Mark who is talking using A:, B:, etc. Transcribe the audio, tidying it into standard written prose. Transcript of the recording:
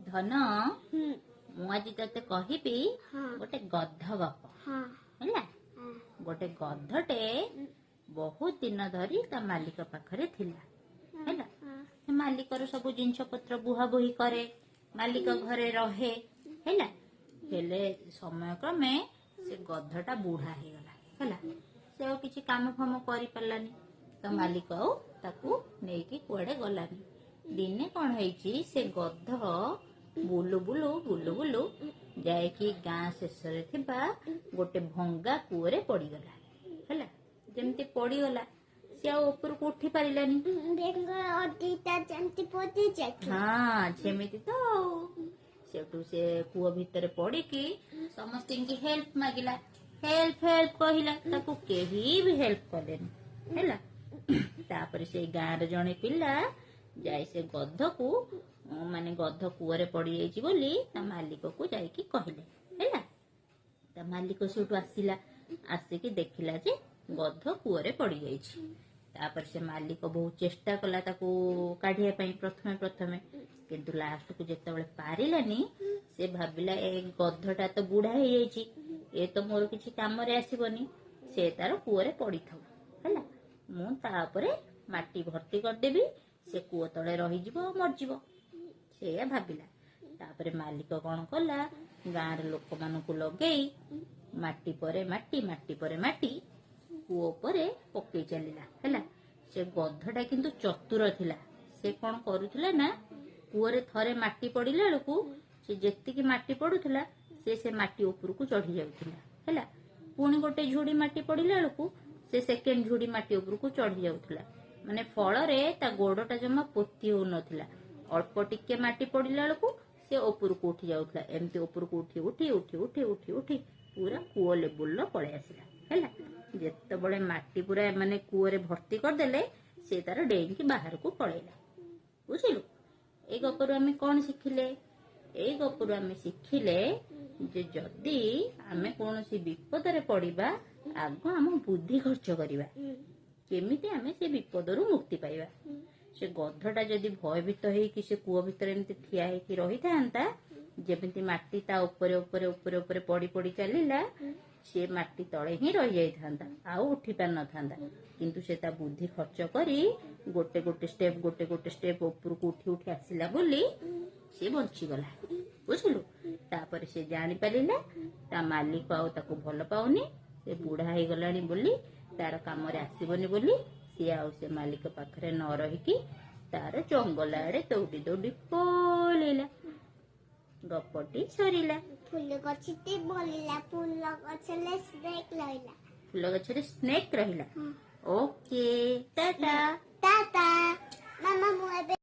A: ଧନ, ମୁଁ ଆଜି ତତେ କହିବି ଗୋଟେ ଗଧ ଗପ। ହେଲା? ଗୋଟେ ଗଧଟେ ବହୁତ ଦିନ ଧରି ତା ମାଲିକ ପାଖରେ ଥିଲା, ହେଲା? ସେ ମାଲିକର ସବୁ ଜିନିଷ ପତ୍ର ବୁହା ବୁହି କରେ, ମାଲିକ ଘରେ ରହେ, ହେଲା? ହେଲେ ସମୟ କ୍ରମେ ସେ ଗଧଟା ବୁଢା ହେଇଗଲା, ହେଲା? ସେ ଆଉ କିଛି କାମ ଫାମ କରିପାରିଲାନି, ତ ମାଲିକ ଆଉ ତାକୁ ନେଇକି କୁଆଡେ ଗଲାନି। ଦିନେ କଣ ହେଇଛି, ସେ ଗଧ ବୁଲୁ ବୁଲୁ ବୁଲୁ ବୁଲୁ ଯାଇକି ଗାଁ ଶେଷରେ ଥିବା ଗୋଟେ ଭଙ୍ଗା କୂଅରେ ପଡିଗଲା, ହେଲା? ଯେମିତି ପଡିଗଲା, ସେ ଆଉ ଉପରକୁ ଉଠି ପାରିଲାନି।
B: ବେଙ୍ଗ ଦିଟା ଯେମିତି ପଡିଯାଇଛି।
A: ହଁ, ସେମିତି ତ। ଆଉ ସେଠୁ ସେ କୂଅ ଭିତରେ ପଡିକି ସମସ୍ତିଙ୍କି ହେଲ୍ପ ମାଗିଲା। ହେଲ୍ପ ହେଲ୍ପ କହିଲା, ତାକୁ କେହି ବି ହେଲ୍ପ କଲେନି, ହେଲା? ତାପରେ ସେଇ ଗାଁର ଜଣେ ପିଲା ଯାଇ ସେ ଗଧକୁ, ମାନେ ଗଧ କୂଅରେ ପଡିଯାଇଛି ବୋଲି ତା ମାଲିକକୁ ଯାଇକି କହିଲେ, ହେଲା? ତା ମାଲିକ ସେଠୁ ଆସିଲା। ଆସିକି ଦେଖିଲା ଯେ ଗଧ କୂଅରେ ପଡିଯାଇଛି। ତାପରେ ସେ ମାଲିକ ବହୁତ ଚେଷ୍ଟା କଲା ତାକୁ କାଢିବା ପାଇଁ ପ୍ରଥମେ ପ୍ରଥମେ, କିନ୍ତୁ ଲାଷ୍ଟକୁ ଯେତେବେଳେ ପାରିଲାନି, ସେ ଭାବିଲା, ଏ ଗଧଟା ତ ବୁଢା ହେଇଯାଇଛି, ଏ ତ ମୋର କିଛି କାମରେ ଆସିବନି, ସେ ତାର କୂଅରେ ପଡିଥାଉ, ହେଲା? ମୁଁ ତା ଉପରେ ମାଟି ଭର୍ତ୍ତି କରିଦେବି, ସେ କୂଅ ତଳେ ରହିଯିବ ଆଉ ମରିଯିବ। ସେଇଆ ଭାବିଲା। ତାପରେ ମାଲିକ କଣ କଲା, ଗାଁର ଲୋକମାନଙ୍କୁ ଲଗେଇ ମାଟି ପରେ ମାଟି, ମାଟି ପରେ ମାଟି କୂଅ ଉପରେ ପକେଇ ଚାଲିଲା, ହେଲା? ସେ ଗଧଟା କିନ୍ତୁ ଚତୁର ଥିଲା। ସେ କଣ କରୁଥିଲା ନା, କୂଅରେ ଥରେ ମାଟି ପଡିଲା ବେଳକୁ ସେ ଯେତିକି ମାଟି ପଡୁଥିଲା, ସେ ସେ ମାଟି ଉପରକୁ ଚଢି ଯାଉଥିଲା, ହେଲା? ପୁଣି ଗୋଟେ ଝୁଡି ମାଟି ପଡିଲା ବେଳକୁ ସେ ସେକେଣ୍ଡ ଝୁଡି ମାଟି ଉପରକୁ ଚଢି ଯାଉଥିଲା। ମାନେ ଫଳରେ ତା ଗୋଡଟା ଜମା ପୋତି ହଉନଥିଲା। ଅଳ୍ପ ଟିକେ ମାଟି ପଡିଲା ବେଳକୁ ସେ ଉପରକୁ ଉଠି ଯାଉଥିଲା। ଏମିତି ଉପରକୁ ଉଠି ଉଠି ଉଠି ଉଠି ଉଠି ଉଠି ପୁରା କୂଅ ଲେବୁଲର ପଳେଇ ଆସିଲା, ହେଲା? ଯେତେବେଳେ ମାଟି ପୁରା ମାନେ କୂଅରେ ଭର୍ତ୍ତି କରିଦେଲେ, ସେ ତାର ଡେଇଁକି ବାହାରକୁ ପଳେଇଲା। ବୁଝିଲୁ? ଏଇ ଗପରୁ ଆମେ କଣ ଶିଖିଲେ? ଏଇ ଗପରୁ ଆମେ ଶିଖିଲେ ଯେ ଯଦି ଆମେ କୌଣସି ବିପଦରେ ପଡିବା, ଆଗ ଆମ ବୁଦ୍ଧି ଖର୍ଚ୍ଚ କରିବା, କେମିତି ଆମେ ସେ ବିପଦରୁ ମୁକ୍ତି ପାଇବା। ସେ ଗଧଟା ଯଦି ଭୟଭୀତ ହେଇକି ସେ କୂଅ ଭିତରେ ଏମିତି ଠିଆ ହେଇକି ରହିଥାନ୍ତା, ଯେମିତି ମାଟି ତା ଉପରେ ଉପରେ ଉପରେ ଉପରେ ପଡି ପଡି ଚାଲିଲା, ସେ ମାଟି ତଳେ ହିଁ ରହିଯାଇଥାନ୍ତା, ଆଉ ଉଠି ପାରିନଥାନ୍ତା। କିନ୍ତୁ ସେ ତା ବୁଦ୍ଧି ଖର୍ଚ୍ଚ କରି ଗୋଟେ ଗୋଟେ ଷ୍ଟେପ, ଗୋଟେ ଗୋଟେ ଷ୍ଟେପ ଉପରକୁ ଉଠି ଉଠି ଆସିଲା ବୋଲି ସେ ବଞ୍ଚିଗଲା। ବୁଝିଲୁ? ତାପରେ ସେ ଜାଣିପାରିଲା ତା ମାଲିକ ଆଉ ତାକୁ ଭଲ ପାଉନି, ସେ ବୁଢା ହେଇଗଲାଣି ବୋଲି ତାର କାମରେ ଆସିବନି ବୋଲି ସିଏ ଆଉ ସେ ମାଲିକ ପାଖରେ ନ ରହିକି ତାର ଜଙ୍ଗଲ ଆଡେ ଦୌଡ଼ି ଦୌଡ଼ି ପଳେଇଲା। ଗପଟି ସରିଲା।
B: ଫୁଲ ଗଛଟି ବଳିଲା, ଫୁଲ ଗଛରେ ସ୍ନେକ୍ ରହିଲା।
A: ଫୁଲ ଗଛରେ ସ୍ନେକ୍ ରହିଲା। ଓକେ, ଟାଟା।